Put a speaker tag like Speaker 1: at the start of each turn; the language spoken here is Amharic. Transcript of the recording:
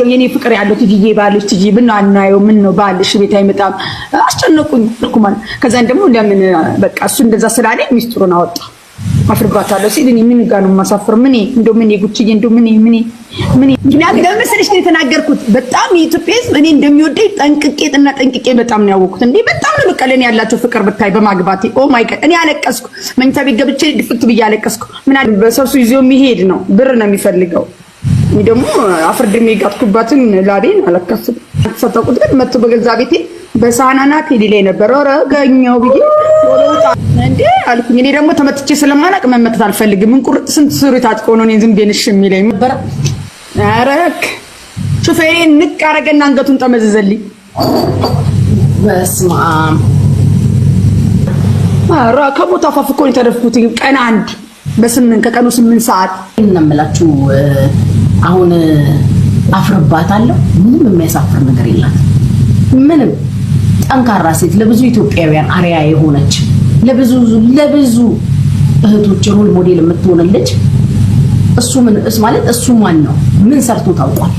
Speaker 1: የኔ ፍቅር ያለው ትጅዬ ባልሽ ትጅዬ ብና አናየው ምን ነው ባልሽ ቤት አይመጣም? አስጨነቁኝ እኮ ማለት። ከዛን ደግሞ ለምን በቃ እሱ እንደዛ ስላለኝ ሚስጥሩን አወጣ። አፍርባታለሁ ሲል እኔ ምን ጋር ነው የማሳፍረው? ምን እንደው ምን ጉቺዬ እንደው ምን ምን ምን ምክንያቱም ለምን መሰለሽ ነው የተናገርኩት። በጣም የኢትዮጵያ ሕዝብ እኔ እንደሚወደኝ ጠንቅቄ እና ጠንቅቄ በጣም ነው ያወቅኩት። እንዴ በጣም ነው በቃ ለእኔ ያላቸው ፍቅር ብታይ በማግባቴ። Oh my God፣ እኔ አለቀስኩ። መኝታ ቤት ገብቼ ድፍት ብዬ አለቀስኩ። ምን አለ በሰው ይዞ የሚሄድ ነው፣ ብር ነው የሚፈልገው። እኔ ደግሞ አፍርድሜ የጋጥኩባትን ላቤን አላካፍልም። ተሰጠቁት ግን መጥቶ በገዛ ቤቴ በሳህናናት ሊለኝ ነበር። ኧረ ገኘው ብዬ ወጣ እንዴ አልኩኝ። እኔ ደግሞ ተመትቼ ስለማላቅ መመተት አልፈልግም። ምን ቁርጥ ስንት ስሩ ታጥቆ ነው እኔን ዝም ብዬሽ የሚለኝ ነበር። ኧረ ሹፌሬን ንቅ አረገና አንገቱን ጠመዘዘልኝ።
Speaker 2: በስመ አብ።
Speaker 1: ኧረ ከሞት አፋፍ እኮ ነው የተረፍኩት። ቀን አንድ በስምንት ከቀኑ 8 ሰዓት።
Speaker 2: እምላችሁ አሁን አፍርባታለሁ። ምንም የሚያሳፍር ነገር የላት። ምንም ጠንካራ ሴት፣ ለብዙ ኢትዮጵያውያን አርያ የሆነች፣ ለብዙ ለብዙ እህቶች role model የምትሆን ልጅ እሱ ምን እስ ማለት እሱ ማን ነው? ምን ሰርቶ ታውቋል?